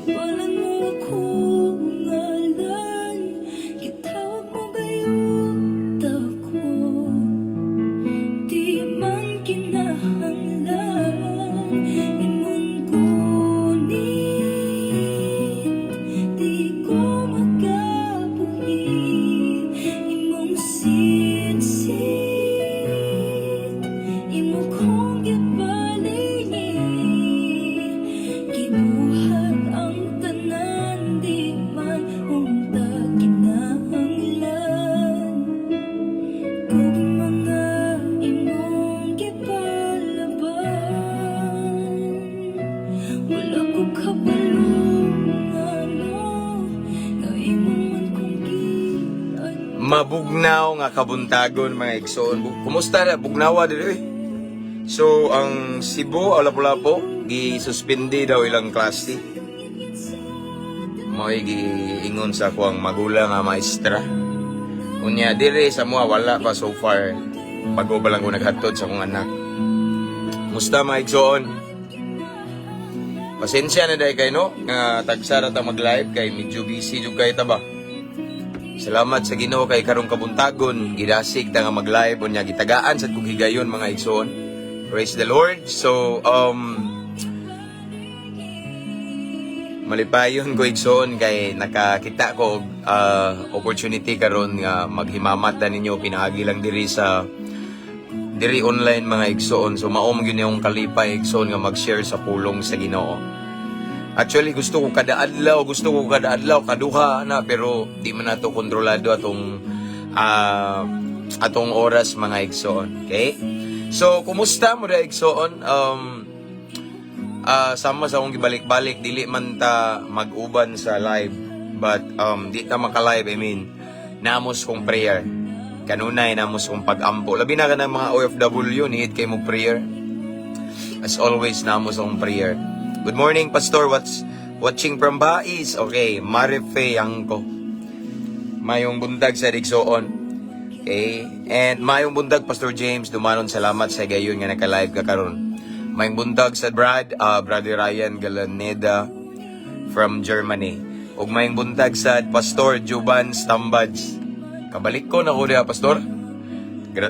Gibalan mo akong ngalan. Gitawag mo gayud ako. Di man kinahanglan imong gunit. Di ko makabuhi imong sitsit. Imo kong gibalingi. Gibuhat ang tanan, di man unta kinahanglan. Kung mga imong gipalaban, wala ko kabalo ngano nga imo man kong gi Mabugnaw nga kabuntagon, mga igsoon. Kumusta na? Bugnawa diri eh. So, ang Cebu, Lapu-Lapu, gi-suspindi daw ilang klase. Mo'y giingon sa akuang magulang nga maestra. Unya, dire sa mua, wala pa so far. Bago pa lang ko naghatod sa akong anak. Musta, mga igsoon? Pasensya na dahil kay no, nga tagsara ta mag-live kay medyo busy jud kay ta ba. Salamat sa Ginoo kay karong kabuntagon gidasig ta nga mag-live, unya gitagaan sad kog higayon, mga igsoon. Praise the Lord. So malipayon ko, igsoon, kay nakakita ko og opportunity karon nga maghimamat na ninyo pinaagi lang diri sa diri online, mga igsoon. So mao man gyud yung kalipay, igsoon, nga mag-share sa pulong sa Ginoo. Actually, gusto ko kada adlaw kaduha na, pero di man nato kontrolado atong oras, mga igsoon. Okay? So, kumusta mo da, igsoon? Sama sa akong gibalik-balik, dili man ta mag-uban sa live, but di ta maka-live, I mean, namos kong prayer. Kanunay namos kong pag-ampo. Labi na ka ng mga OFW, need kay mo prayer. As always, namos akong prayer. Good morning, Pastor. What's watching from Bais? Okay, Marife Yangko. Mayong buntag sa igsoon. Okay? And mayong buntag, Pastor James. Dumanon, salamat sa gayon nga naka-live ka karon. Mayong buntag sa Brad, Brother Ryan Galaneda from Germany. Ug mayong buntag sa Pastor Juban Stambads. Kabalik ko na ko diha, Pastor.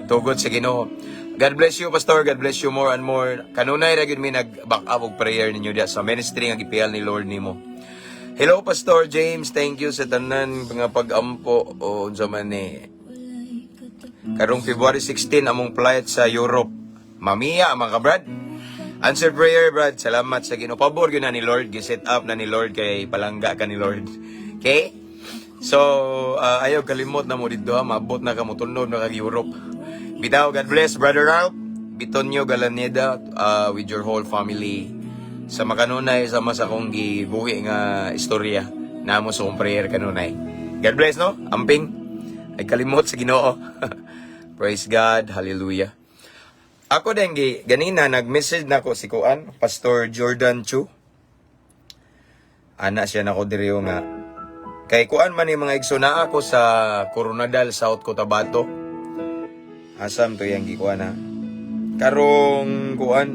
Tugot sa Ginoo. God bless you, Pastor. God bless you more and more. Kanunay ra gyud mi nag-back up og prayer ninyo diha sa ministry nga gipiyal ni Lord nimo. Hello, Pastor James. Thank you sa tanan nga pag-ampo o unsa man ni. Karong February 16 among flight sa Europe. Mamiya, mga kabrad. Answer prayer, Brad. Salamat sa Ginoo. Pabor gyud na ni Lord. Gi-set up na ni Lord kay palangga ka ni Lord. Okay? So, ayaw kalimot na mo dito ha. Maabot na ka mo, tunod na kag Europe. Bitaw, God bless, Brother Ralph. Bitonyo Galaneda with your whole family. Sa makanunay, sama sa akong gibuhi nga istorya. Namo sa akong prayer kanunay. God bless, no? Amping. Ay kalimot sa Ginoo. Praise God. Hallelujah. Ako din, ganina, nag-message na ko si Kuan, Pastor Jordan Chu. Ana siya nako diri nga. Kay kuan man ni, mga igsoon, na ako sa Coronadal, South Cotabato. Asam to yang gikuan ha. Karong kuan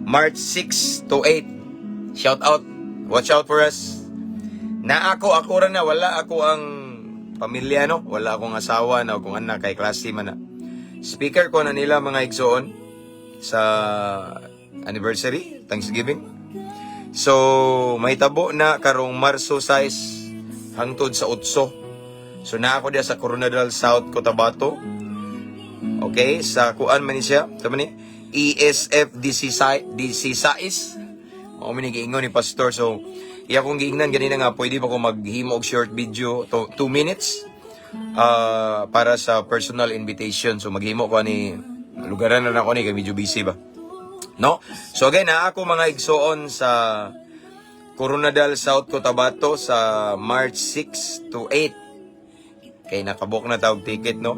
March 6 to 8. Shout out. Watch out for us. Na ako, ako ra na, wala ako ang pamilya, no. Wala akong asawa na akong anak kay klase man na. Speaker ko na nila, mga igsoon, sa anniversary, Thanksgiving. So, may tabo na karong Marso 6 hangtod sa 8. So, na ako diya sa Coronadal, South Cotabato. Okay, sa kuan man ni siya. Tama ni? E ESF DC 16. Mao mi ni giingon ni pastor. So, iya kong giingnan ganina nga pwede ba ko maghimo og short video to 2 minutes para sa personal invitation. So maghimo ko ani, lugaran na ako ni kay medyo busy ba. No? So again, na ako, mga igsoon, sa Coronadal, South Cotabato sa March 6 to 8. Kay nakabook na tawag ticket, no?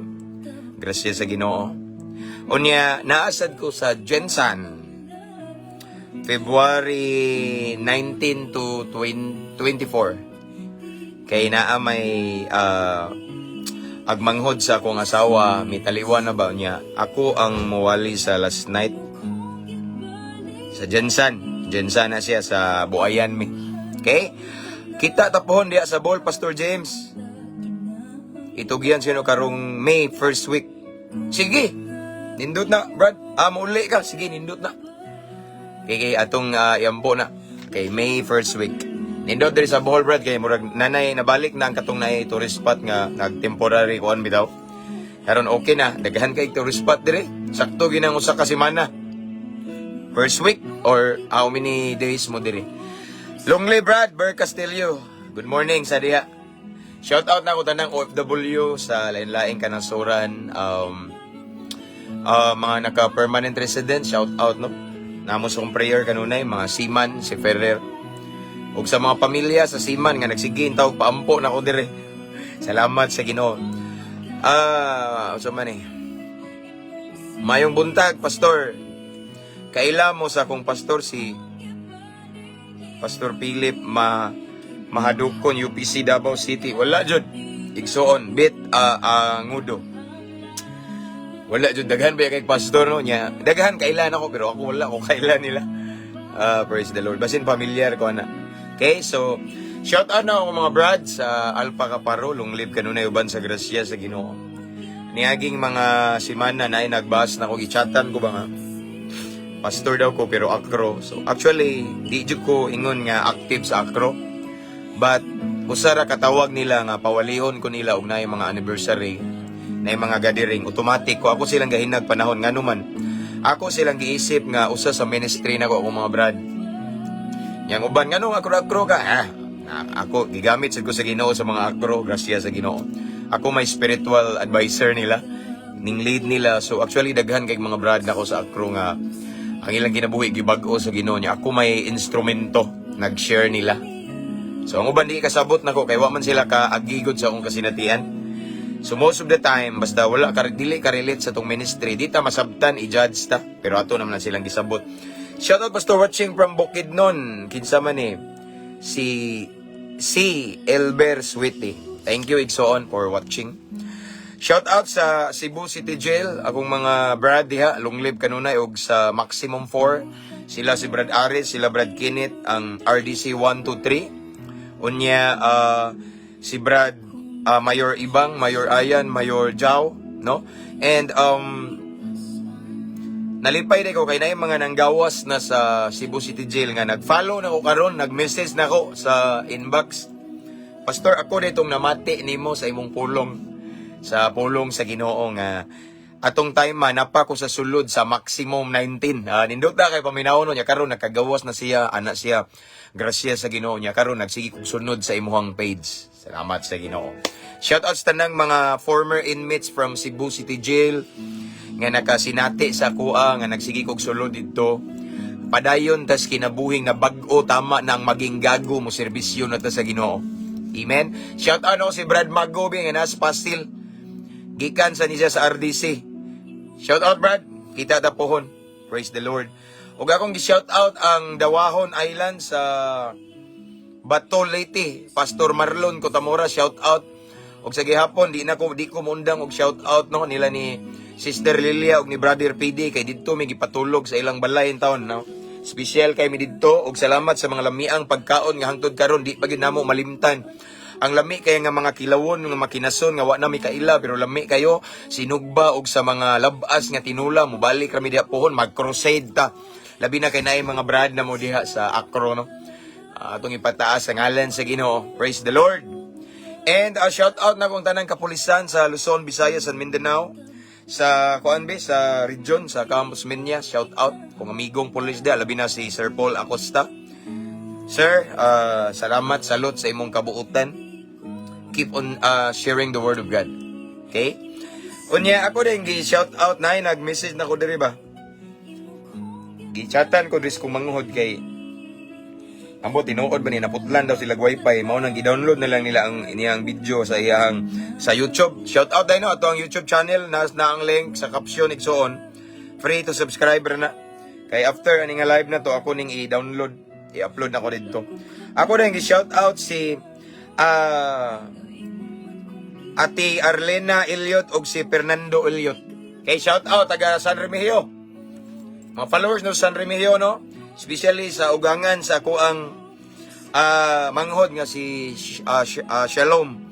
Grasya sa Ginoo. Unya, naasad ko sa GenSan. February 19 to 20, 24. Kay naa may agmanghod sa akong asawa, mitaliwan na ba niya. Ako ang muwali sa last night sa GenSan. GenSan na siya sa Buayan mi. Okay? Kita ta pohon diha sa Bohol, Pastor James. Itugyan sino karong May first week. Sige. Nindot na, Brad. Ah, mauli ka. Sige, nindot na. Kay atong iampo na. Kay May first week. Nindot diri sa Bohol, Brad, kay murag nanay nabalik na ang katong naay tourist spot nga nag temporary kuan bitaw. Karon okay na, daghan kay tourist spot diri. Sakto ginang usa ka semana. First week or how many days mo diri? Long live Brad Ber Castillo. Good morning sa diha. Shout out na ako tanang OFW sa lain-laing kanasuran, mga naka-permanent resident, shout out, no. Namo sa akong prayer kanunay mga seaman, si Ferrer. Ug sa mga pamilya sa seaman nga nagsige tawag paampo na ko dire. Salamat sa Ginoo. Ah, unsa man eh. Mayong buntag, Pastor. Kaila mo sa akong pastor, si Pastor Philip Ma Mahadukon, UPC Davao City. Wala jud. Igsuon bit ngudo. Wala jud, daghan ba kay pastor, no, nya. Daghan kailan ako, pero ako wala ko kailan nila. Ah, praise the Lord. Basin familiar ko ana. Okay, so shout out na ako mga brad sa Alpha Kaparo, long live kanunay uban sa grasya sa Ginoo. Niaging mga semana na ay nagbas na ko, gichatan ko ba nga pastor daw ko pero akro. So actually di jud ko ingon nga active sa akro. But usa ra katawag nila nga pawalihon ko nila og naay mga anniversary, naay mga gathering, automatic ko ako silang gahinag panahon, ngano man ako silang giisip nga usa sa ministry nako akong mga brad. Yang uban, ngano akro-akro ka? Ah, ako gigamit sad ko sa Ginoo sa mga akro, grasya sa Ginoo. Ako may spiritual advisor nila, ning lead nila. So actually daghan kay mga brad nako sa akro nga ang ilang kinabuhi gibag-o sa Ginoo niya. Ako may instrumento, nag-share nila. So ang uban di kasabot nako kay wa man sila ka agigod sa akong kasinatian. So most of the time basta wala ka, dili ka relate sa tong ministry, di ta masabtan, i-judge ta. Pero ato naman na silang gisabot. Shout out, Pastor, watching from Bukidnon. Kinsa man eh? Si si Elber Sweetie. Thank you, igsoon, for watching. Shout out sa Cebu City Jail, akong mga brad diha, long live kanunay, og sa Maximum 4, sila si Brad Aris, sila Brad Kenneth, ang RDC 123. Unya si Brad Mayor Ibang, Mayor Ayan, Mayor Jao, no? And nalipay ko kay naay mga nanggawas na sa Cebu City Jail nga nag-follow na ko karon, nag-message na ko sa inbox. "Pastor, ako ditong namati nimo sa imong pulong, sa pulong sa Ginoo nga atong time man napa ko sa sulod sa Maximum 19." Ah, nindot na kay paminaw no niya. Karon nakagawas na siya, ana siya. Grasya sa Ginoo niya karon nagsige kog sunod sa imuhang page. Salamat sa Ginoo. Shout out sa tanang mga former inmates from Cebu City Jail nga nakasinati sa kuha nga nagsige kog sulod didto. Padayon tas kinabuhing na bag-o, tama nang maging gago mo, serbisyo na ta sa Ginoo. Amen. Shout out no si Brad Magobi nga nasa Pasil. Gikan sa niya sa RDC. Shout out, Brad. Kita ta pohon. Praise the Lord. Ug akong gi-shout out ang Dawahon Island sa Bato, Leyte. Pastor Marlon Cotamora, shout out. Ug sa gihapon di ko mundang og shout out no nila ni Sister Lilia ug ni Brother PD kay didto mi gipatulog sa ilang balay in town, no. Special kay mi didto ug salamat sa mga lamiang pagkaon nga hangtod karon di pa gyud namo malimtan. Ang lami kay nga mga kilawon nga makinason nga wa na mi kaila pero lami kayo sinugba og sa mga labas nga tinula. Mobalik rami diha pohon, mag-crusade ta. Labi na kay naay mga brad na mo diha sa Akro, no. Ah, atong ipataas ang ngalan sa Ginoo. Praise the Lord. And shout out na kung tanang kapulisan sa Luzon, Visayas and Mindanao. Sa kuan be sa region sa Campus Minya, shout out kung amigong pulis dia, labi na si Sir Paul Acosta. Sir, salamat, salute sa imong kabuutan. Keep on sharing the word of God. Okay? Unya ako din gi shout out na nag-message na ko diri ba. Gichatan ko diri kung manguhod kay ambot tinuod ba ni naputlan daw sila wifi, mao nang gi-download na lang nila ang iniyang video sa iyang sa YouTube. Shout out dai no ato ang YouTube channel na ang link sa caption, igsuon. Free to subscribe ra na. Kay after ani nga live na to, ako ning i-download, i-upload na ko didto. Ako din gi-shout out si Ate Arlena Elliot og si Fernando Elliot. Kay shout out taga San Remigio. Mga followers no San Remigio, no? Especially sa ugangan sa kuang Manghod nga si Shalom.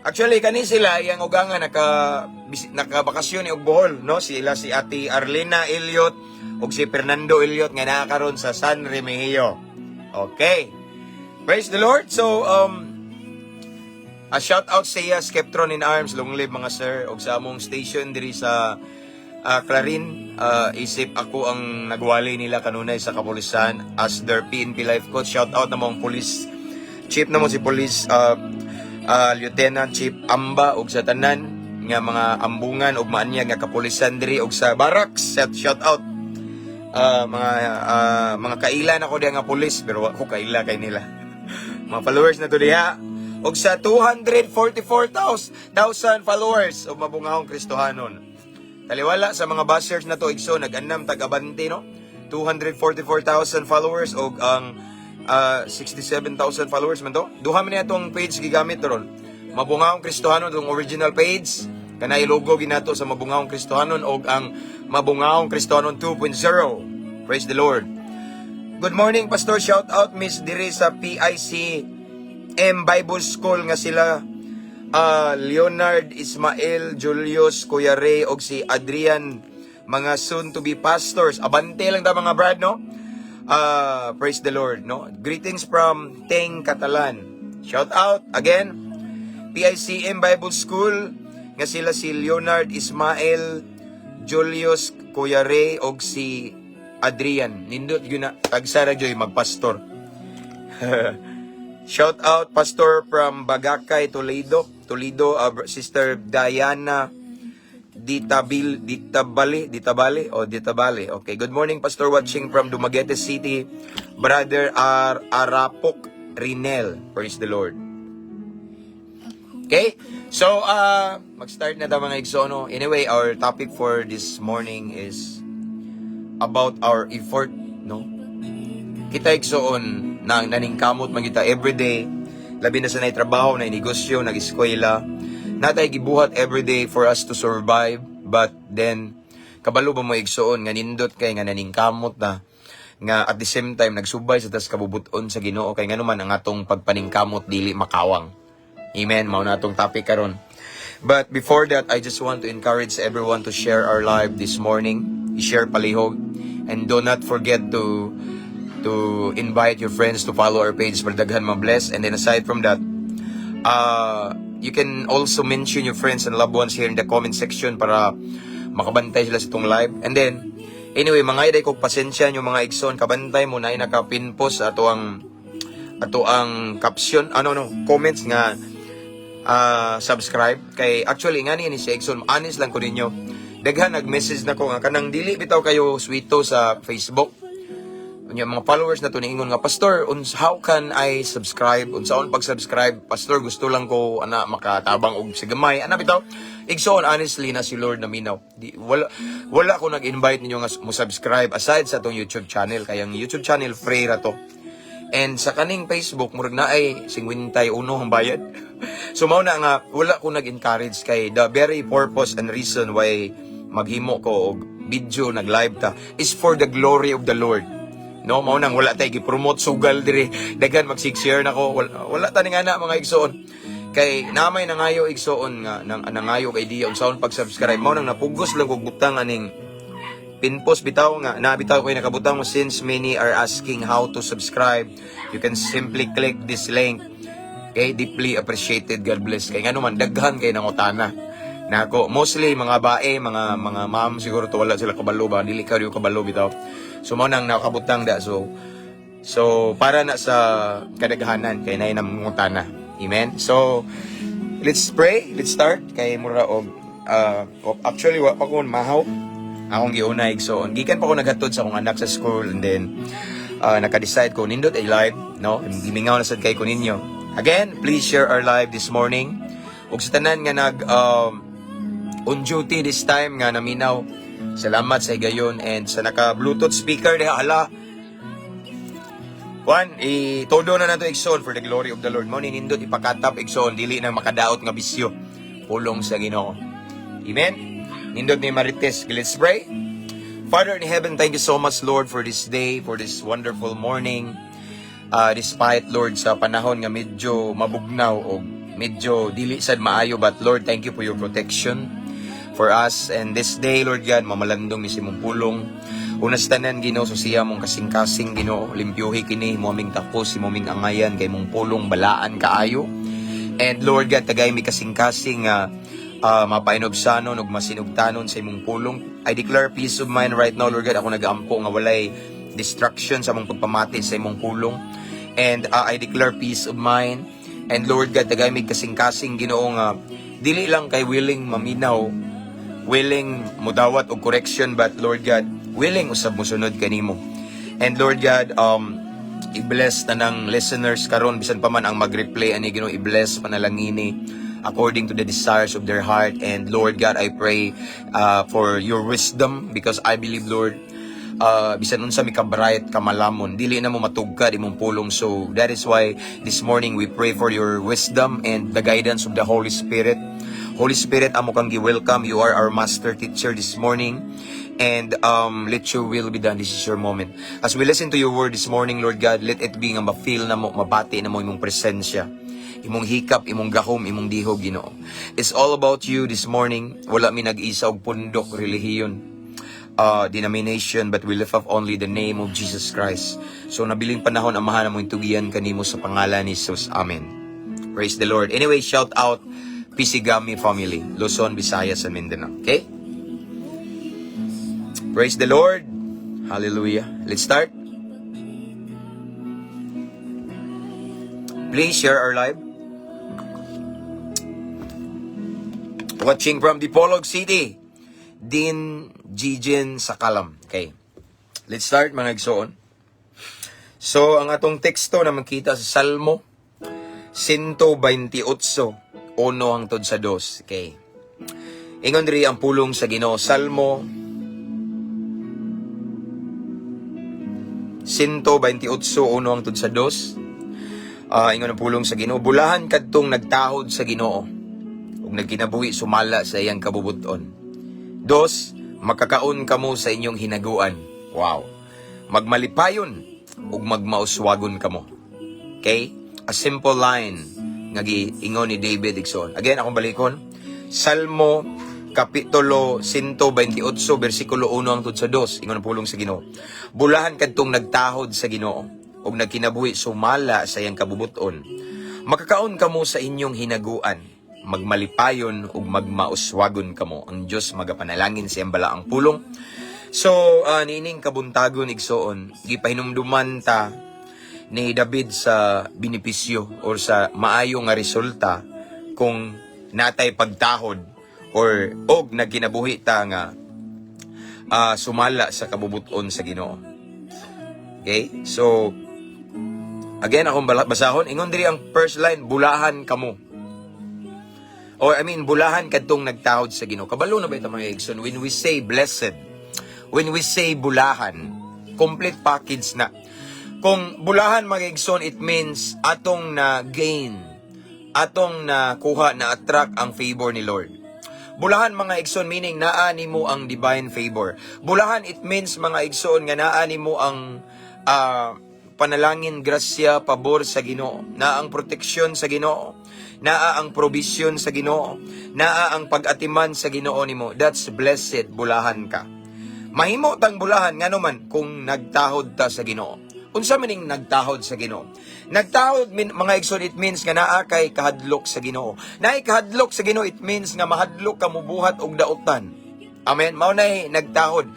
Actually, kani sila iyang ugangan nakabakasyon ni og Bohol, no? Sila si Ate Arlena Elliot ug si Fernando Elliot nga naa karon sa San Remigio. Okay. Praise the Lord. So a shout out sa iya Skeptron in Arms, long live mga sir, ug sa among station diri sa Clarin, isip ako ang nagwali nila kanunay sa kapulisan as their PNP life coach. Shout out na mong police chief na mo si police Lieutenant Chief Amba ug sa tanan nga mga ambungan ug maanyag nga kapulisan diri ug sa barracks. Set shout out mga kaila na ko diha nga pulis, pero wa ko kaila kay nila. Mga followers na to diha ug sa 244,000 followers ug mabungahong Kristohanon. Taliwala sa mga bashers na to, igso, nag-anam tag-abante, no? 244,000 followers og ang 67,000 followers man to. Duha man niya atong page gigamit ron. Mabungahong Kristohanon tong original page. Kanay logo ginato sa Mabungahong Kristohanon og ang Mabungahong Kristohanon 2.0. Praise the Lord. Good morning, Pastor. Shout out Miss diri sa PIC M Bible School nga sila Leonard, Ismael, Julius, Kuya Ray og si Adrian, mga soon to be pastors. Abante lang ta, mga brad, no? Praise the Lord, no? Greetings from Teng Catalan. Shout out again PICM Bible School nga sila si Leonard, Ismael, Julius, Kuya Ray og si Adrian. Nindot yun na tagsara joy magpastor. Shout out, Pastor, from Bagakay, Toledo. Toledo, Sister Diana Ditabil, Ditabali, Ditabali o Ditabali. Okay, good morning, Pastor, watching from Dumaguete City. Brother Ar Arapok Rinel. Praise the Lord. Okay? So, mag-start na ta, mga igsoon, no? Anyway, our topic for this morning is about our effort, no? Kita, igsoon, na naningkamot man kita everyday, labi na sa nay trabaho, na negosyo, nag-eskwela, natay gibuhat everyday for us to survive, but then, kabalo ba mo, igsoon, nga nindot kay nga naningkamot na, nga at the same time nagsubay sa tas kabubuton sa Ginoo, kay nganuman ang atong pagpaningkamot dili makawang? Amen. Mao na atong topic karon. But before that, I just want to encourage everyone to share our live this morning. I-share palihog. And do not forget to invite your friends to follow our page para daghan ma-bless. And then aside from that, you can also mention your friends and loved ones here in the comment section para makabantay sila sa itong live. And then, anyway, mga iday ko pasensya nyo, mga igsoon, kabantay mo na naka-pin post ato ang caption, ano no, comments nga subscribe kay actually nga ni si Exxon, honest lang ko ninyo, daghan nag-message na ko nga kanang dili bitaw kayo swito sa Facebook. Unya mga followers na to niingon nga, "Pastor, uns how can I subscribe? Unsaon pag-subscribe, Pastor? Gusto lang ko ana makatabang og sa gamay." Ana bitaw, igsoon, honestly na si Lord naminaw. Di, wala wala ko nag-invite ninyo nga mo subscribe aside sa atong YouTube channel, kay ang YouTube channel free ra to. And sa kaning Facebook, murag na ay 51 ang bayad. So mao na nga wala ko nag-encourage kay the very purpose and reason why maghimo ko og video, nag-live ta, is for the glory of the Lord. No, mao nang wala tay gi-promote sugal diri. Daghan mag-share na ko. Wala, wala ta ni nga na, mga igsoon. Kay namay nangayo, igsoon, nga nang nangayo kay idea unsaon pag-subscribe. Mao nang napugos lang kog butang aning pin post bitaw nga nabitaw ko nakabutang mo, "Since many are asking how to subscribe, you can simply click this link." Okay, deeply appreciated, God bless. Kay ngano man daghan kay nangutana nako, mostly mga bae, mga ma'am siguro to, wala sila kabalo ba, dili kayo kabalo bitaw. So mao nang nakabutang da, so para na sa kadaghanan kay nay nangutana. Amen. So let's pray, let's start kay mura og actually wa pa ko mahaw, akong giuna, igsoon. Gikan pa ko naghatod sa akong anak sa school and then naka-decide ko nindot ay live, no? Gimingaw na sad kay ko ninyo. Again, please share our live this morning. Ug sa tanan nga nag on duty this time nga naminaw, salamat sa higayon, and sa naka Bluetooth speaker diha, ala. Juan, itodo na nato, igsoon, for the glory of the Lord. Mo ni nindot ipakatap, igsoon, dili na makadaot nga bisyo. Pulong sa Ginoo. Amen. Nindot ni Marites. Let's pray. Father in heaven, thank you so much, Lord, for this day, for this wonderful morning. Despite, Lord, sa panahon nga medyo mabugnaw o medyo dili sad maayo, but Lord, thank you for your protection for us. And this day, Lord God, mamalandong ni imong pulong. Unas tanan, Ginoo, sa siya mong kasing-kasing, Ginoo, limpyuhi kini, mo aming takos, mo aming angayan, kay mong pulong balaan kaayo. And Lord God, tagay mi kasing-kasing nga mapainubsanon ug masinugtanon sa imong pulong. I declare peace of mind right now, Lord God. Ako nagaampo nga walay distraction sa among pagpamati sa imong pulong. And I declare peace of mind. And Lord God, tagay mi kasing-kasing, Ginoo, nga dili lang kay willing maminaw, willing mudawat og correction, but Lord God, willing usab mosunod kanimo. And Lord God, i-bless tanang listeners karon, bisan pa man ang mag-replay ani, Ginoo, i-bless panalangini according to the desires of their heart. And Lord God, I pray for your wisdom because I believe, Lord, bisan unsa mi ka-bright, kamalamon, dili na mo matugkad imong pulong. So that is why this morning we pray for your wisdom and the guidance of the Holy Spirit. Holy Spirit, amo kang gi-welcome. You are our master teacher this morning. And let your will be done. This is your moment. As we listen to your word this morning, Lord God, let it be nga ma-feel na mo, mabati na mo imong presensya, imong hikap, imong gahom, imong dihog, Ginoo. It's all about you this morning. Wala mi nag-isa og pundok, relihiyon, denomination, but we lift up only the name of Jesus Christ. So nabiling panahon, Amahan, mo intugian kanimo sa pangalan ni Jesus. Amen. Praise the Lord. Anyway, shout out Pisigami family, Luzon, Visayas, and Mindanao. Okay? Praise the Lord. Hallelujah. Let's start. Please share our live. Watching from Dipolog City, Din Jijin Sakalam. Okay. Let's start, mga igsoon. So, ang atong teksto na makita sa Salmo 128, 1 hangtod sa 2. Okay. Ingon diri ang pulong sa Ginoo. Salmo 128, 1 hangtod sa 2. Ingon ang pulong sa Ginoo. Bulahan kadtong nagtahod sa Ginoo ug nagkinabuhi sumala sa iyang kabubuton. Dos, makakaon kamo sa inyong hinaguan. Wow. Magmalipayon ug magmauswagon kamo. Okay? A simple line nga giingon ni David, igsoon. Again, akong balikon. Salmo kapitulo 128 bersikulo 1 hangtod sa 2. Ingon ang pulong sa Ginoo. Bulahan kadtong nagtahod sa Ginoo ug nagkinabuhi sumala sa iyang kabubuton. Makakaon kamo sa inyong hinaguan, magmalipayon ug magmauswagon kamo. Ang Dios magapanalangin sa iyang balaang pulong. So, niining kabuntagon, igsoon, gipahinumduman ta ni David sa benepisyo or sa maayo nga resulta kung natay pagtahod or og nagkinabuhi ta nga sumala sa kabubuton sa Ginoo. Okay? So, again, akong basahon, ingon diri ang first line, bulahan kamo. Or I mean, bulahan kadtong nagtahod sa Ginoo. Kabalo na ba ito, mga igsoon? When we say blessed, when we say bulahan, complete package na. Kung bulahan, mga igsoon, it means atong na gain, atong na kuha, na attract ang favor ni Lord. Bulahan, mga igsoon, meaning naa nimo ang divine favor. Bulahan, it means, mga igsoon, nga naa nimo ang panalangin, grasya, pabor sa Ginoo, naa ang proteksyon sa Ginoo, naa ang provision sa Ginoo, naa ang pag-atiman sa Ginoo nimo. That's blessed, bulahan ka. Mahimo tang bulahan ngano man kung nagtahod ta sa Ginoo. Unsa man ning nagtahod sa Ginoo? Nagtahod min, mga igsoon, it means nga naa kay kahadlok sa Ginoo. Naay kahadlok sa Ginoo, it means nga mahadlok ka mubuhat og daotan. Amen. Mao nay nagtahod.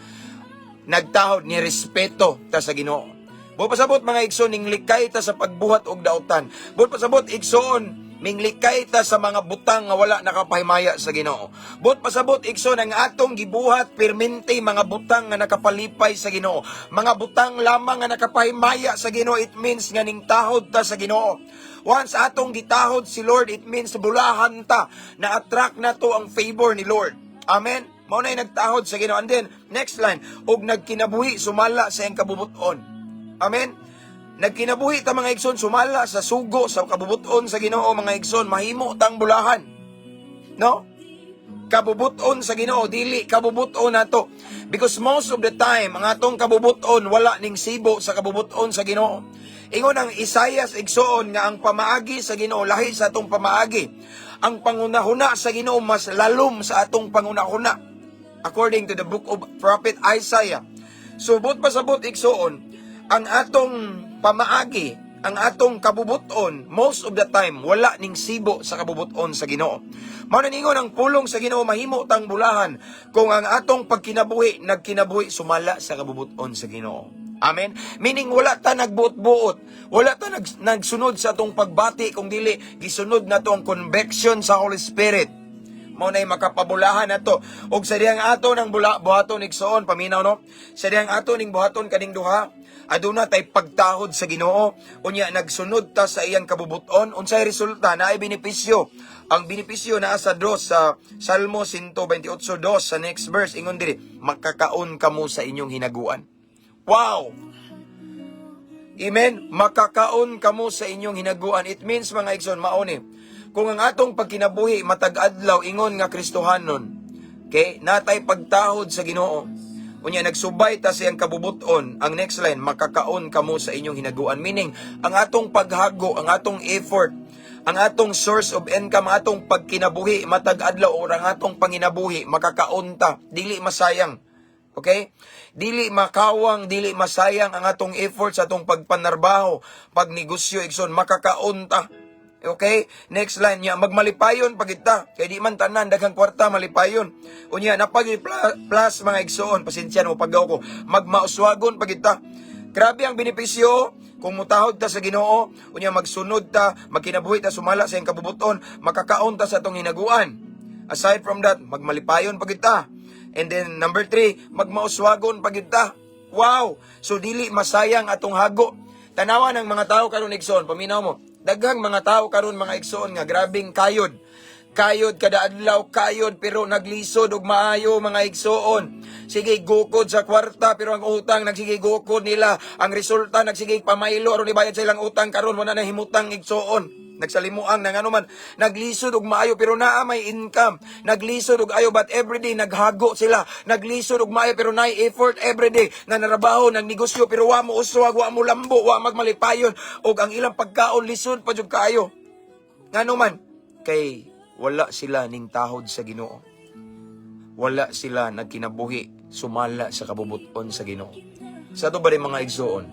Nagtahod ni respeto ta sa Ginoo. Buot pasabot, mga igsoon, ning likay ta sa pagbuhat og daotan. Buot pasabot, igsoon, minglikay ta sa mga butang nga wala nakapahimaya sa Ginoo. Buot pasabot, igsoon, ang atong gibuhat permente mga butang nga nakapalipay sa Ginoo. Mga butang lamang nga nakapahimaya sa Ginoo, it means nga ning tahod ta sa Ginoo. Once atong gitahod si Lord, it means bulahan ta, na attract na to ang favor ni Lord. Amen. Mao na nagtahod sa Ginoo. And then next line, og nagkinabuhi sumala sa iyang kabubuton. Amen. Nagkinabuhi ta, mga igsoon, sumala sa sugo sa kabubuton sa Ginoo, mga igsoon, mahimo tang bulahan. No? Kabubuton sa Ginoo, dili kabubuton nato. Because most of the time, ang atong kabubuton wala ning sibo sa kabubuton sa Ginoo. Ingon ang Isaias, igsoon, nga ang pamaagi sa Ginoo lahi sa atong pamaagi. Ang pangunahuna sa Ginoo mas lalom sa atong pangunahuna. According to the book of Prophet Isaiah. So buot pasabot, igsoon, ang atong pamaagi, ang atong kabubuton, most of the time, wala ning sibo sa kabubuton sa Ginoo. Mao na ningon ang pulong sa Ginoo, mahimo tang bulahan kung ang atong pagkinabuhi nagkinabuhi sumala sa kabubuton sa Ginoo. Amen. Meaning wala ta nagbuot-buot, wala ta nagsunod sa atong pagbati kung dili gisunod nato ang conviction sa Holy Spirit. Mao nay makapabulahan nato. Og sa dihang ato ng bula, buhaton, igsoon, paminaw, no. Sa dihang ato ning buhaton kaning duha, aduna tay pagtahod sa Ginoo, unya nagsunod ta sa iyang kabubuton, unsay resulta? Naay benepisyo. Ang benepisyo naa sa dos sa Salmo 128:2 sa next verse. Ingon diri, "Makakaon kamo sa inyong hinaguan." Wow! Amen. Makakaon kamo sa inyong hinaguan. It means, mga igsoon, mao ni, kung ang atong pagkinabuhi matag adlaw ingon nga Kristohanon, okay, natay pagtahod sa Ginoo. Unya nagsubay ta sa iyang kabubuton, ang next line, "Makakaon kamo sa inyong hinaguan." Meaning, ang atong paghago, ang atong effort, ang atong source of income, ang atong pagkinabuhi matag adlaw or ang atong panginabuhi, makakaon ta, dili masayang. Okay? Dili makawang, dili masayang ang atong effort sa atong pagpanarbaho, pagnegosyo, igsoon, makakaon ta. Okay? Next line niya, magmalipayon pag ta. Kay di man tanan daghang kwarta malipayon. Unya napag plus, mga igsoon, pasensya na mo paggaw ko, magmauswagon pag ta. Grabe ang benepisyo kung mutahod ta sa Ginoo, unya magsunod ta, magkinabuhi ta sumala sa iyang kabubuton, makakaon ta sa atong hinaguan. Aside from that, magmalipayon pag ta. And then number 3, magmauswagon pag ta. Wow! So dili masayang atong hago. Tanawa ng mga tao karon, igsoon, paminaw mo. Daghang mga tao karon, mga igsoon, nga grabing kayod. Kayod kada adlaw, kayod, pero naglisod og maayo, mga igsoon. Sige gukod sa kwarta pero ang utang nagsige gukod nila. Ang resulta, nagsige pamaylo aron ibayad sa ilang utang. Karon wala na himutang, igsoon. Nagsalimuang na ngano man naglisod og maayo pero naa may income. Naglisod og ayo but everyday naghago sila. Naglisod og maayo pero naay effort everyday nga narabaho, nagnegosyo, pero wa mo uswag, wa mo lambo, wa magmalipayon og ang ilang pagkaon lisod pa jud kaayo. Ngano man? Kay wala sila ning tahod sa Ginoo. Wala sila nagkinabuhi sumala sa kabubuton sa Ginoo. Sa ato ba rin, mga igsoon?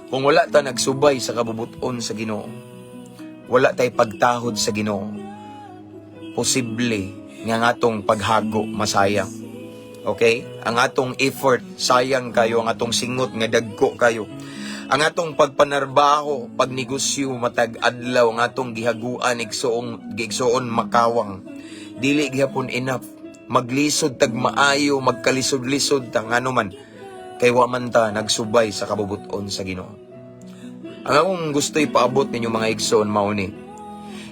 Kung wala ta nagsubay sa kabubuton sa Ginoo, wala tay pagtahod sa Ginoo, posible nga ang atong paghago masayang. Okay? Ang atong effort sayang kayo, ang atong singot nga dagko kayo. Ang atong pagpanarbaho, pagnegosyo matag adlaw, ang atong gihaguan igsoong igsoon makawang. Dili gihapon enough. Maglisod tag maayo, magkalisod-lisod ta, ngano man? Kay wa man ta nagsubay sa kabubuton sa Ginoo. Ang akong gusto ipaabot ninyo, mga igsoon, mao ni,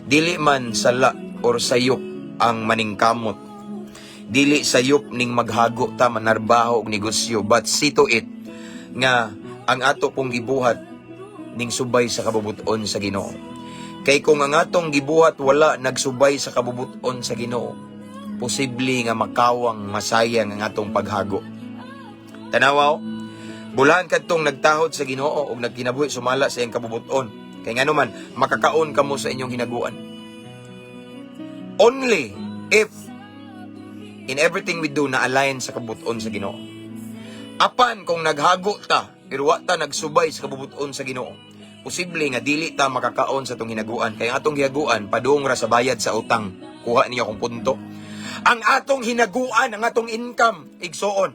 dili man sala or sayop ang maningkamot. Dili sayop ning maghago ta, manarbaho og negosyo, but see to it nga ang ato pong gibuhat ning subay sa kabubuton sa Ginoo. Kay kung ang atong gibuhat wala nagsubay sa kabubuton sa Ginoo, posible nga makawang, masayang ang atong paghago. Tanawaw, bulahan kadtong nagtahod sa Ginoo ug nagkinabuhi sumala sa iyang kabubuton. Kay ngano man, makakaon kamo sa inyong hinaguan. Only if in everything we do na align sa kabubuton sa Ginoo. Apan kung naghago ta pero wa ta nagsubay sa kabubuton sa Ginoo, posible nga dili ta makakaon sa atong hinaguan. Kay ang atong hinaguan padung ra sa bayad sa utang. Kuha niyo akong punto. Ang atong hinaguan, ang atong income, igsoon,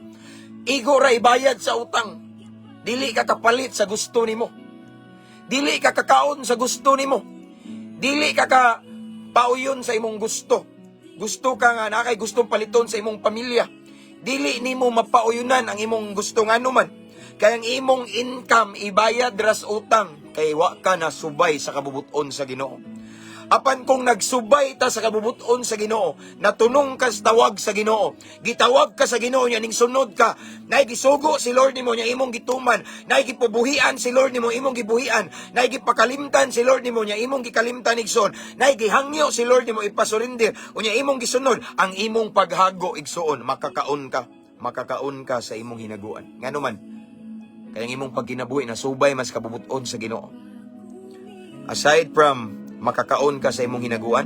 igo ra ibayad sa utang. Dili ka kapalit sa gusto nimo. Dili ka kakaon sa gusto nimo. Dili ka ka pauyon sa imong gusto. Gusto ka nga na kay gustong paliton sa imong pamilya. Dili nimo mapauyunan ang imong gusto, ngano man? Kay ang imong income ibayad ras utang, kay wa ka na subay sa kabubuton sa Ginoo. Apan kung nagsubay ta sa kabubuton sa Ginoo, natunong ka sa tawag sa Ginoo, gitawag ka sa Ginoo niya ning sunod ka, naay gisugo si Lord nimo niya imong gituman, naay gipubuhian si Lord nimo imong gibuhian, naay gipakalimtan si Lord nimo niya imong gikalimtan, igsoon, naay gihangyo si Lord nimo ipasurinder, unya imong gisunod ang imong paghago, igsoon, makakaon ka, makakaon ka sa imong hinaguan. Ngano man? Kay ang imong pagkinabuhi nasubay mas kabubut-on sa Ginoo. Aside from makakaon ka sa imong hinaguan,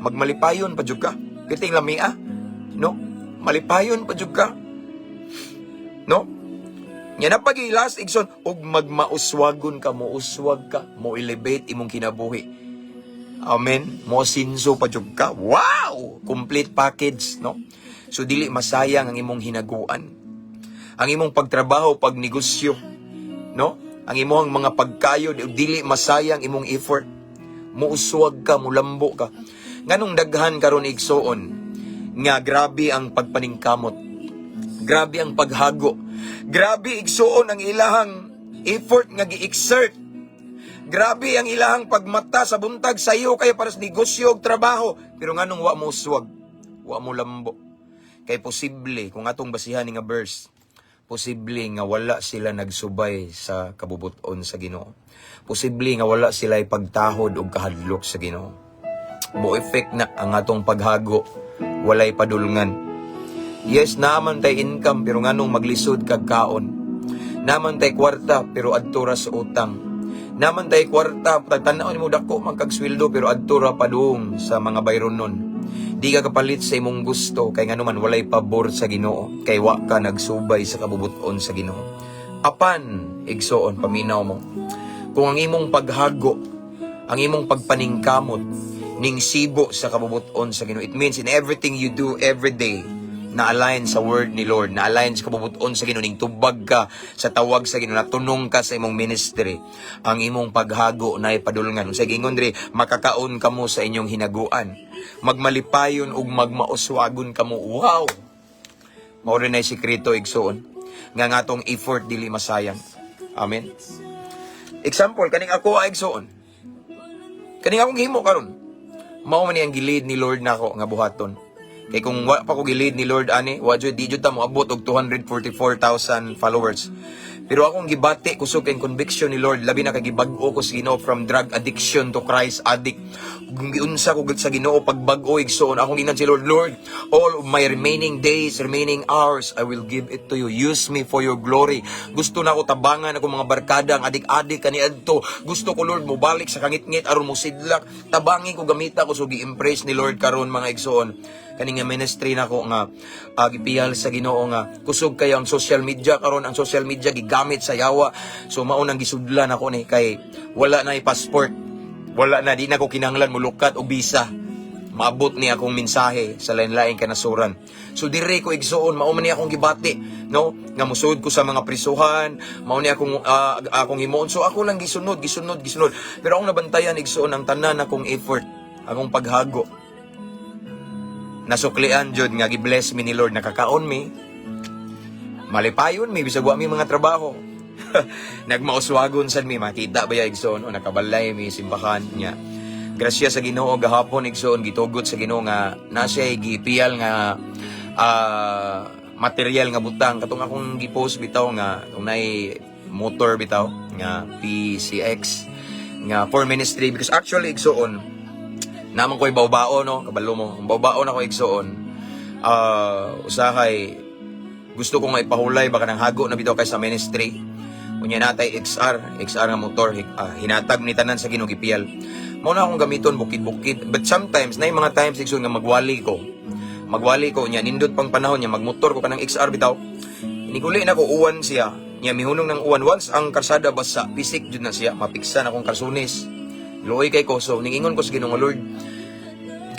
magmalipayon pa jud ka. Kiting lamia, no? Malipayon pa jud ka. No? Nya na pag last, igsoon, ug magmauswagon ka, mouswag ka, mo elevate imong kinabuhi. Amen. Mo sinso pa jud ka. Wow! Complete package, no? So dili masayang ang imong hinaguan. Ang imong pagtrabaho, pagnegosyo, no? Ang imong mga pagkayod, dili masayang imong effort. Muuswag ka, mulambo ka. Nganong daghan karon, igsoon, nga grabe ang pagpaningkamot. Grabe ang paghago. Grabe, igsoon, ang ilahang effort nga gi-exert. Grabe ang ilahang pagmata sa buntag sa iyo kayo para sa negosyo ug trabaho. Pero nganong wa mo uswag, wa mo lambo? Kay posible kung atong basihan ni nga verse, posible nga wala sila nagsubay sa kabubuton sa Ginoo. Posible nga wala sila pagtahod og kahadlok sa Ginoo. Mo effect na ang atong paghago, walay padulngan. Yes, naman tay income, pero nganong maglisod kag kaon? Naman tay kwarta, pero adto ra sa utang. Naman tay kwarta, tagtan-aw nimo dako man kag sweldo, pero adto ra padung sa mga bayronon. Di ka kapalit sa imong gusto kay nganuman walay pabor sa Ginoo, kay wa ka nagsubay sa kabubuton sa Ginoo. Apan, igsoon, paminaw mo. Kung ang imong paghago, ang imong pagpaningkamot ning sibo sa kabubuton sa Ginoo, it means in everything you do every day, na-align sa word ni Lord, na-align sa kabubuton sa Ginoo, ning tubag ka sa tawag sa Ginoo, natunong ka sa imong ministry, ang imong paghago na ipadulngan. Sa gingon diri, makakaon kamo sa inyong hinaguan. Magmalipayon ug magmauswagon kamo. Wow! Mao rin ay sikreto, igsoon, nga nga atong effort dili masayang. Amen. Example, kaning ako ay, igsoon. Kaning akong himo karon. Mao man ni ang gi-lead ni Lord nako nga buhaton. Kay kung wa pa ko gi-lead ni Lord ani, wa jud, di jud ta moabot og 244,000 followers. Pero akong gibati, kusog kay conviction ni Lord, labi na kay gibag-o ko sa Ginoo from drug addiction to Christ addict. Kung giunsa ko sa Ginoo pagbag-o, igsoon, akong giingnan si Lord, "Lord, all of my remaining days, remaining hours, I will give it to you. Use me for your glory." Gusto na ako tabangan ako mga barkada ang adik-adik kaniadto. Gusto ko, Lord, mobalik sa kangitngit aron mo sidlak. Tabangin ko, gamita ko. So gi-impress ni Lord karon, mga igsoon, kani nga ministry nako nga gipiyal sa Ginoo nga kusog kayo ang social media karon. Ang social media gigamit sa yawa, so mao nang gisudlan ako ni kay wala na passport, wala na, di na ko kinahanglan mulukat og visa, maabot ni akong mensahe sa lain-laing kanasuran. So dire ko, igsoon, mao man ni akong gibati, no, nga musud ko sa mga prisuhan, mao ni akong himuon. So ako lang gisunod, gisunod, gisunod. Pero akong nabantayan, igsoon, ang tanan akong effort, akong paghago, nasuklian jud nga gi-bless mi ni Lord. Nakakaon mi, malipayon mi bisag wa mi mga trabaho, nagmauswagon sad mi. Makita ba ya, igsoon, o nakabalay mi simbahan nya. Grasya sa Ginoo gahapon, igsoon, gitugot sa Ginoo nga na siya gipiyal nga material nga butang, katong akong gipost bitaw nga kung nay motor bitaw nga PCX nga for ministry, because actually, igsoon, naman ko'y bawbao, no? Kabalo mo. Ang bawbao na ko, igsoon. Usahay, gusto ko nga ipahulay, baka nang hago na bitaw kay sa ministry. Unya natay XR, XR nga motor, hinatag ni tanan sa Ginoo, gipiyal. Mao na akong gamiton bukid-bukid. But sometimes, na mga times, igsoon, nga magwali ko. Magwali ko, nya nindot pang panahon niya, magmotor ko kanang XR bitaw. Iniguli na ko, uwan siya. Nya mihunong ng uwan. Once ang karsada basa, pisik jud na siya, mapiksa na akong karsunis. Luoy kay ko. So, ningingon ko sa Ginoo, "Lord,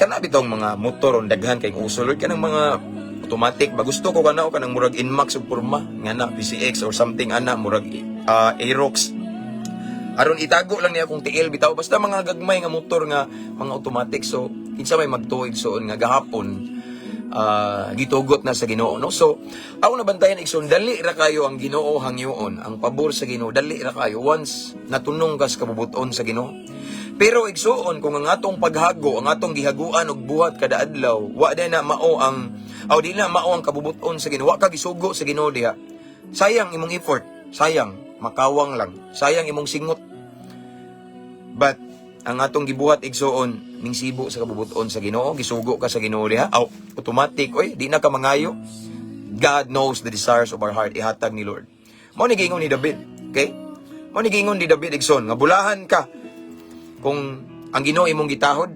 kana bitong mga motor on daghan kay uso, Lord, kanang mga automatic ba, gusto ko kana o kanang murag Nmax ug porma nga na PCX or something ana, murag Aerox, aron itago lang niya akong tiil bitaw, basta mga gagmay nga motor nga mga automatic." So kinsa may magtuig, soon, nga gahapon gitugot na sa Ginoo, no? So ako nabantayan, igsoon, dali ra kayo ang Ginoo hangyoon, ang pabor sa Ginoo, dali ra kayo once natunong ka sa kabubuton sa Ginoo. Pero igsuon, kung ang atong paghago, ang atong gihaguan og buhat kada adlaw, wa na mao ang aw di na mao ang kabubuton sa Ginoo, wa ka gisugo sa Ginoo diha. Sayang imong effort, sayang, makawang lang, sayang imong singot. But ang atong gibuhat, igsuon, ning sibo sa kabubuton sa Ginoo, gisugo ka sa Ginoo diha, aw automatic oy, di na ka mangayo. God knows the desires of our heart, ihatag ni Lord. Mao ni giingon ni David, okay? Mao ni giingon ni David, igsoon, nga bulahan ka kung ang Ginoo imong gitahod.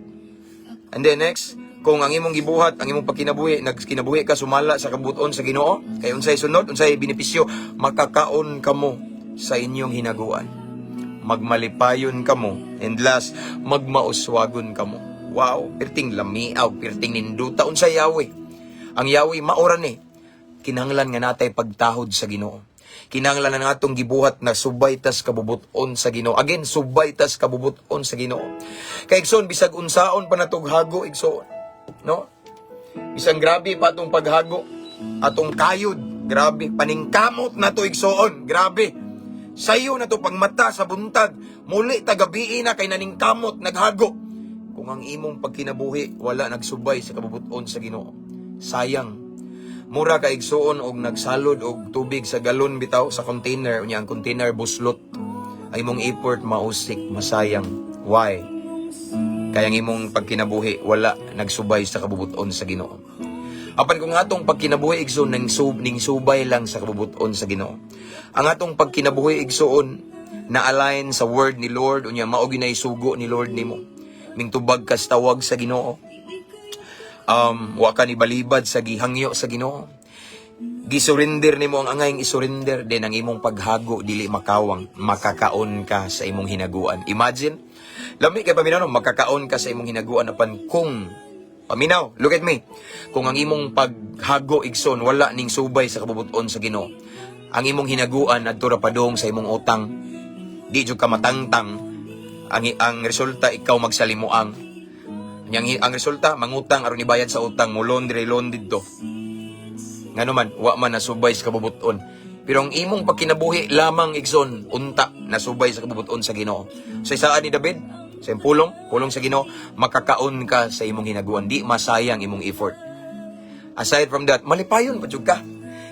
And then next, kung ang imong gibuhat, ang imong pagkinabuhi, nagkinabuhi ka sumala sa kabubut-on sa Ginoo, kay unsay sunod, unsay benepisyo, makakaon kamo sa inyong hinaguan. Magmalipayon kamo, and last, magmauswagon kamo. Wow, perting lamiaw, perting ninduta unsay yawi. Ang yawi maoran ni. Kinahanglan nga natay pagtahod sa Ginoo. Kinahanglan na natong gibuhat na subay tas kabubut-on sa Ginoo. Again, subay tas kabubut-on sa Ginoo. Kay igsoon, bisag unsaon pa natog hago, igsoon. No? Bisan grabe pa atong paghago, atong kayod, grabe paningkamot na to, igsoon, grabe. Sayo na to pagmata sa buntag, muli tagabii na kay naningkamot naghago. Kung ang imong pagkinabuhi wala nagsubay sa kabubut-on sa Ginoo, sayang. Mura ka, igsuon, og nagsalod og tubig sa galon bitaw sa container, unya ang container buslot. Ang imong effort mausik, masayang. Why? Kaya ang imong pagkinabuhi wala nagsubay sa kabubut-on sa Ginoo. Apan kung atong pagkinabuhi, igsoon, ning subay lang sa kabubut-on sa Ginoo. Ang atong pagkinabuhi, igsoon, na align sa word ni Lord, unya mao ginay sugo ni Lord nimo. Mingtubag kas tawag sa Ginoo. Wa ka ni balibad sa gihangyo sa Ginoo. Gisurrender nimo ang angayng isurrender din, ang imong paghago dili makawang, makakaon ka sa imong hinaguan. Imagine, lami kay paminaw, no? Makakaon ka sa imong hinaguan. Apan kung paminaw, look at me. Kung ang imong paghago, igsoon, wala ning subay sa kabubuton sa Ginoo, ang imong hinaguan adto ra padung sa imong utang. Di jud ka matangtang. Ang resulta, ikaw magsalimuang. Yang ang resulta, mangutang aron ibayad sa utang, mo loan dire, loan didto. Ngano man, wa man nasubay sa kabubuton. Pero ang imong pagkinabuhi lamang, igsoon, unta nasubay sa kabubuton sa Ginoo. Sa isaan ni David, sa iyang pulong, pulong sa Ginoo, makakaon ka sa imong hinaguan, di masayang imong effort. Aside from that, malipayon pa jud ka.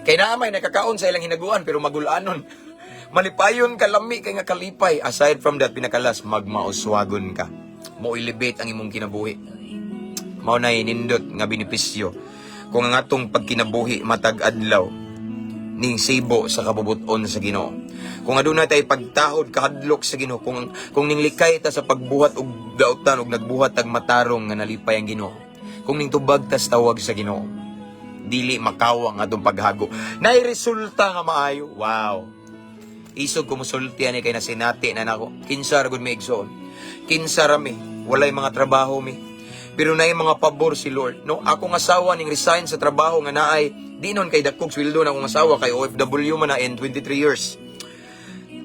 Kay naa may nakakaon sa ilang hinaguan pero magulanon. Malipayon ka, lami kay nga kalipay. Aside from that, pinakalas, magmauswagon ka. Mo elevate ang imong kinabuhi. Mao na nindot nga benepisyo kung ang atong pagkinabuhi matag adlaw ning sibo sa kabubuton sa Ginoo. Kung aduna tay pagtahod, kahadlok sa Ginoo, kung ninglikay ta sa pagbuhat og dautan og nagbuhat tag matarong nga nalipay ang Ginoo. Kung ningtubag tas tawag sa Ginoo, dili makawang atong paghago. Nay resulta nga maayo. Wow. Isog ko musulti ani kay nasinati na nako. Kinsa ra gud mi, igsoon? Kinsa ra mi? Walay mga trabaho mi. Pero naay mga pabor si Lord. No, akong asawa ning resign sa trabaho nga naay di nun kay dakog sweldo na akong asawa kay OFW man na in 23 years.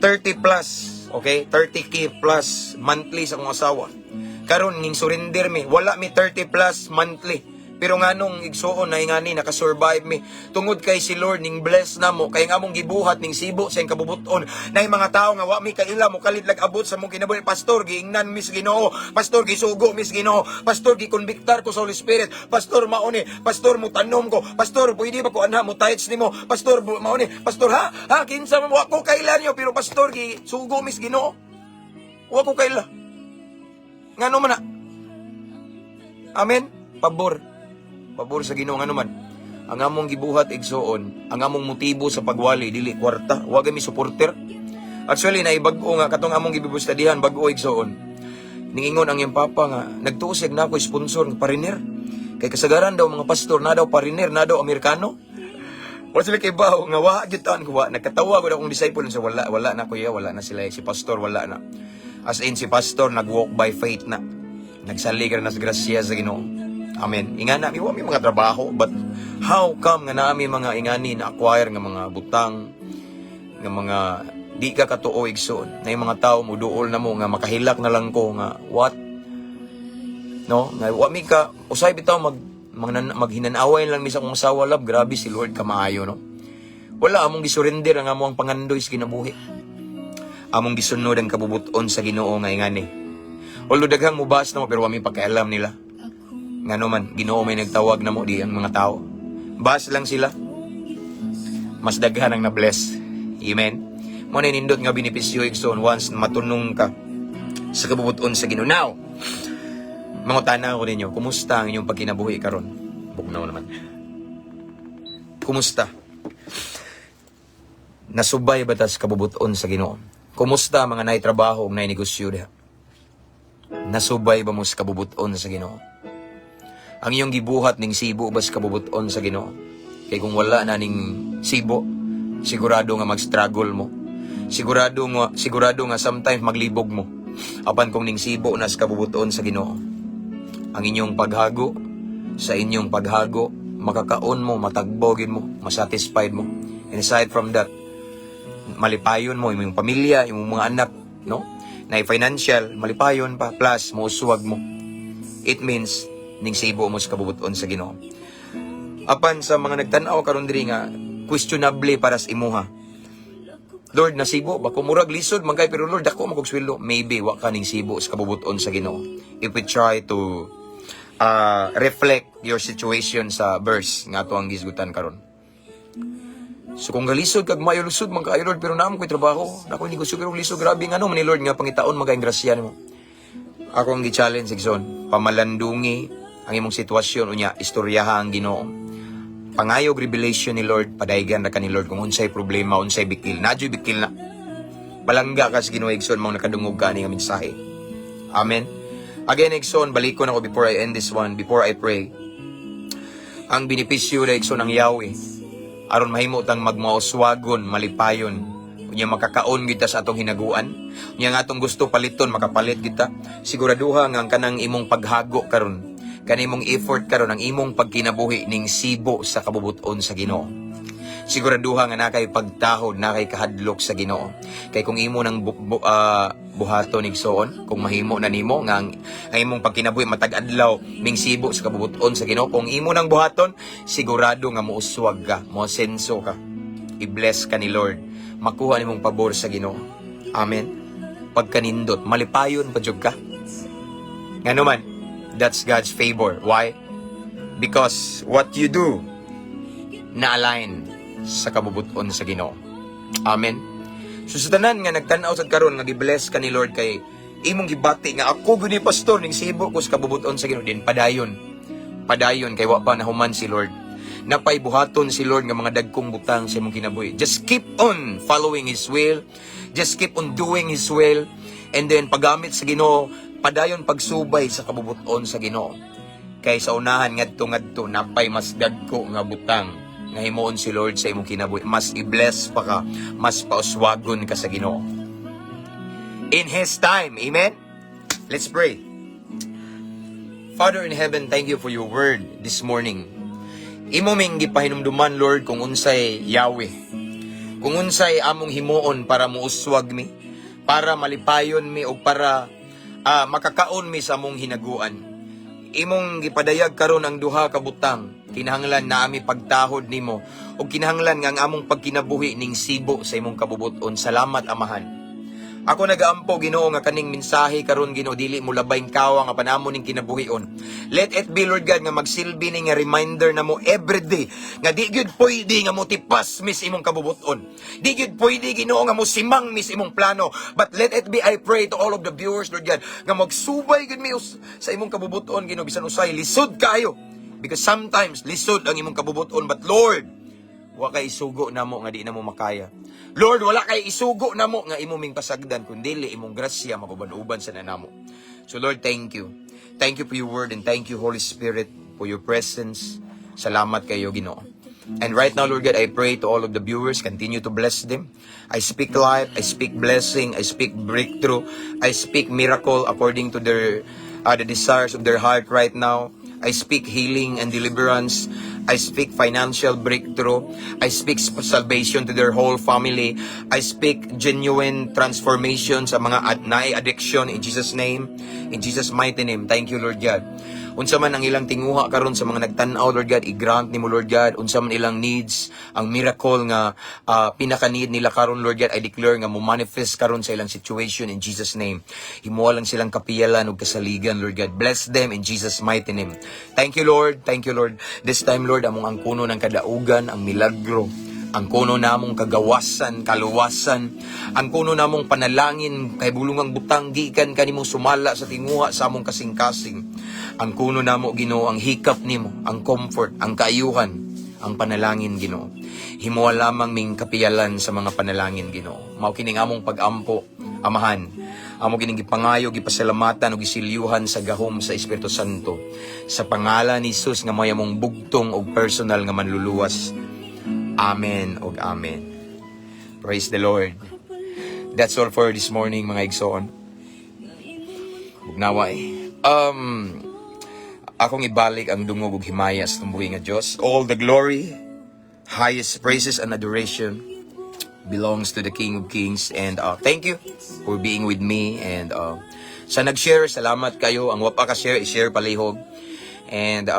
30 plus, okay? 30K plus monthly sa akong asawa. Karon ning surrender mi, wala mi 30 plus monthly. Pero nganong, igsuon, na ingani nakasurvive mi tungod kay si Lord ning bless namo kay ang among gibuhat ning sibo sa iyang kabubuton. Na mga tao nga wa mi kaila mo kalit lag abot sa among kinabuhi. Pastor, giingnan mi sa Ginoo. Pastor, gisugo mi sa Ginoo. Pastor, gikonbiktar ko sa Holy Spirit. Pastor, mauni. Pastor, mutanom ko. Pastor, pwede ba ko anha mo tithes nimo? Pastor, mauni. Pastor, ha ha kinsa man, wa ko kaila niyo, pero pastor, gisugo mi sa Ginoo. Wa ko kaila. Ngano man na? Amen. Pabor. Pabor sa Ginoo. Ngano man? Ang among gibuhat, igsoon, ang among motibo sa pagwali dili kwarta, wa mi supporter. Actually, naibag-o nga katong among gibibustadihan bag-o, igsoon. Ningingon ang iyang papa nga nagtuo siya na ako sponsor ng pariner. Kay kasagaran daw mga pastor na daw pariner, na daw Amerikano. Wala sila kay bawo nga wa gyud taon ko wa. Nagkatawa gud akong disciple sa wala wala na, kuya, wala na sila, si pastor wala na. As in, si pastor nag-walk by faith na. Nagsalig ra na sa grasya sa Ginoo. Amen. Ingana mi, wa mi mga trabaho, but how come nga naa mi mga ingani na acquire nga mga butang nga mga di ka katuo, igsoon, na yung mga tao mo duol na mo nga makahilak na lang ko nga what, no, nga wa mi ka usay bitaw mag maghinanaway lang mi sa akong asawa lab. Grabe si Lord kamaayo, no? Wala, among gisurrender ang among pangandoy sa kinabuhi, among gisunod ang kabubuton sa Ginoo nga ingani. Although daghang mubas na mo, pero wa mi pakialam nila. Ngano man, Ginoo may nagtawag na mo, di ang mga tao. Bas lang sila, mas daghan ang na-bless. Amen. Mo na nindot nga benepisyo, igsoon, once matunong ka sa kabubuton sa Ginoo. Now, mangutana ko ninyo, kumusta ang inyong pagkinabuhi karon? Bugnaw naman. Kumusta? Nasubay ba tas kabubuton sa Ginoo? Kumusta mga nay trabaho ug nay negosyo diha? Nasubay ba mo sa kabubuton sa Ginoo? Ang iyong gibuhat, ning sibo ba sa kabubuton sa Ginoo? Kay kung wala na ning sibo, sigurado nga mag-struggle mo. Sigurado nga sometimes maglibog mo. Apan kung ning sibo na sa kabubuton sa Ginoo, ang inyong paghago, sa inyong paghago, makakaon mo, matagbogin mo, masatisfied mo. And aside from that, malipayon mo, imong pamilya, imong mga anak, no? Na financial, malipayon pa, plus, mouswag mo. It means, ning sibo mo sa kabubuton sa Ginoo. Apan sa mga nagtan-aw karon diri nga questionable para sa imuha. "Lord, nasibo ba ko? Murag lisod man kay, pero Lord, dako man kog sweldo." Maybe wa ka ning sibo sa kabubuton sa Ginoo. If we try to reflect your situation sa verse nga ato ang gisgutan karon. So kung galisod kag mayo, "Lisod man kaayo, Lord, pero naa man ko'y trabaho, naa ko'y negosyo, pero lisod grabe, ngano man ni, Lord, nga pangitaon magayong grasya nimo?" Ako ang gi-challenge, igsoon, pamalandungi ang imong sitwasyon, unya istoryaha ang Ginoo. Pangayog revelation ni Lord, padaygan ra ka ni Lord kung unsay problema, unsay bikil. Naa juy bikil na. Palangga ka sa Ginoo, igsoon, mao nakadungog ka ani nga mensahe. Amen. Again, igsoon, balikon ako before I end this one, before I pray. Ang benepisyo na, igsoon, ang Yahweh aron mahimo tang magmauswagon, malipayon. Unya makakaon kita sa atong hinaguan. Unya nga atong gusto paliton, makapalit kita. Siguraduha nga ang kanang imong paghago karon, kanang imong effort karon, ang imong pagkinabuhi ning sibo sa kabubuton sa Ginoo. Siguraduha nga naa kay pagtahod, naa kay kahadlok sa Ginoo. Kay kung imo nang buhaton, igsoon, kung mahimo na nimo nga ang imong pagkinabuhi matag adlaw ming sibo sa kabubuton sa Ginoo, kung imo nang buhaton, sigurado nga mouswag ka, moasenso ka. I-bless ka ni Lord. Makuha nimong pabor sa Ginoo. Amen. Pagkanindot, malipayon pa jud ka. Ngano man, that's God's favor. Why? Because what you do na-align sa kabubuton sa Ginoo. Amen. So sa tanan nga nagtan-aw sad karon nga gi-bless ka ni Lord kay imong gibati nga ako guni, pastor, ning sibo ko sa kabubuton sa Ginoo din, padayon. Padayon kay wa pa nahuman si Lord. Naa pay buhaton si Lord nga mga dagkong butang sa imong kinabuhi. Just keep on following His will. Just keep on doing His will. And then paggamit sa Ginoo, padayon pagsubay sa kabubuton sa Ginoo. Kay sa unahan ngadto ngadto naa pay mas dagko nga butang nga himuon si Lord sa imong kinabuhi. Mas i-bless pa ka, mas pauswagon ka sa Ginoo. In His time, amen? Let's pray. Father in heaven, thank you for your word this morning. Imo ming gipahinumduman, Lord, kung unsay Yahweh. Kung unsay among himuon para muuswag mi, para malipayon mi o para makakaon mi sa among hinaguan. Imong gipadayag karon ang duha ka butang. Kinahanglan naa mi pagtahod nimo ug kinahanglan nga ang among pagkinabuhi ning sibo sa imong kabubuton. Salamat, Amahan. Ako nagaampo, Ginoo, nga kaning mensahe karon, Ginoo, dili mo labay kawang apan amo ning kinabuhion. Let it be, Lord God, nga magsilbi ni nga reminder namo everyday nga di gyud pwede nga motipas mi sa imong kabubuton. Di gyud pwede, Ginoo, nga mosimang mi sa imong plano. But let it be, I pray to all of the viewers, Lord God, nga magsubay gyud mi sa imong kabubuton, Ginoo, bisan usay lisod kaayo. Because sometimes lisod ang imong kabubuton, but Lord, wa kay isugo namo nga di namo makaya. Lord, wala kay isugo namo nga imo ming pasagdan kun dili imong grasya maguban-uban sa namo. So Lord, thank you. Thank you for your word and thank you, Holy Spirit, for your presence. Salamat kayo, Ginoo. And right now, Lord God, I pray to all of the viewers, continue to bless them. I speak life, I speak blessing, I speak breakthrough, I speak miracle according to their the desires of their heart right now. I speak healing and deliverance. I speak financial breakthrough. I speak salvation to their whole family. I speak genuine transformation sa mga naay addiction in Jesus' name. In Jesus' mighty name. Thank you, Lord God. Unsa man ang ilang tinguha karon sa mga nagtan-aw, Lord God, i-grant nimo, Lord God, unsa man ilang needs, ang miracle nga pinaka-need nila karon, Lord God, I declare nga mo manifest karon sa ilang situation in Jesus' name. Himuha lang silang kapiyalan ug kasaligan, Lord God. Bless them in Jesus' mighty name. Thank you, Lord. Thank you, Lord. This time, Lord, among ang kuno ng kadaugan, ang milagro, ang kuno namong kagawasan, kaluwasan, ang kuno namong panalangin kay bulungang butang gikan kanimo sumala sa tinguha sa among kasing-kasing. Ang kuno namo, Ginoo, ang hikap nimo, ang comfort, ang kaayuhan, Ang panalangin, Ginoo. Himoa lamang ming kapiyalan sa mga panalangin, Ginoo. Mao kining among pag-ampo, Amahan. Amo kining gipangayo, gipasalamatan ug gisilyuhan sa gahom sa Espiritu Santo. Sa pangalan ni Jesus nga may among bugtong ug personal nga manluluwas. Amen ug amen. Praise the Lord. That's all for this morning, mga igsoon. Bugnaway. Akong ibalik ang dungog ug himaya sa tumbuhi nga Dios. All the glory, highest praises and adoration belongs to the King of Kings, and thank you for being with me and sa nag-share, salamat kayo. Ang wa pa ka share, i-share palihog. And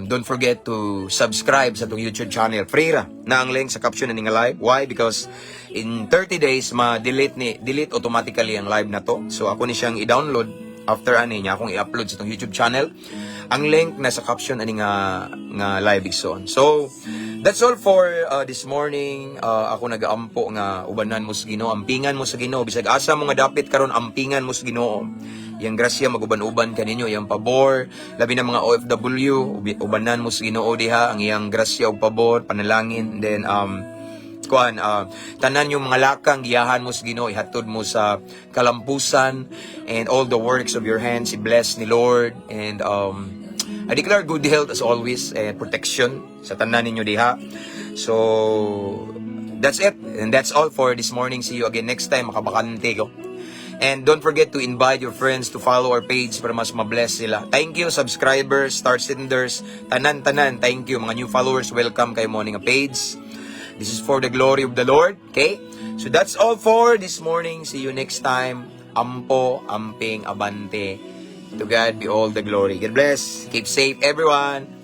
don't forget to subscribe sa atong YouTube channel. Free ra na ang link sa caption na nga live. Why? Because in 30 days ma-delete ni delete automatically ang live na to. So ako ni siyang i-download after ani niya akong i-upload sa atong YouTube channel. Ang link nasa caption ani nga live, igsoon. So that's all for this morning. Ako nagaampo nga ubanan mo sa Ginoo, ampingan mo sa Ginoo, bisag asa mo nga dapit karon, ampingan mo sa Ginoo. Yang grasya maguban-uban kaninyo, iyang pabor, labi na mga OFW, ubanan mo sa Ginoo diha ang iyang grasya ug pabor, panalangin, then kuan tanan yung mga lakang giyahan mo sa Ginoo, ihatod mo sa kalampusan, and all the works of your hands i-bless ni Lord. And I declare good health as always and protection sa tanan ninyo diha. So that's it and that's all for this morning. See you again next time makabakante ko. And don't forget to invite your friends to follow our page para mas ma-bless sila. Thank you, subscribers, star senders, tanan-tanan. Thank you, mga new followers. Welcome kay morning nga page. This is for the glory of the Lord. Okay? So that's all for this morning. See you next time. Ampo, amping, abante. To God be all the glory. God bless. Keep safe, everyone.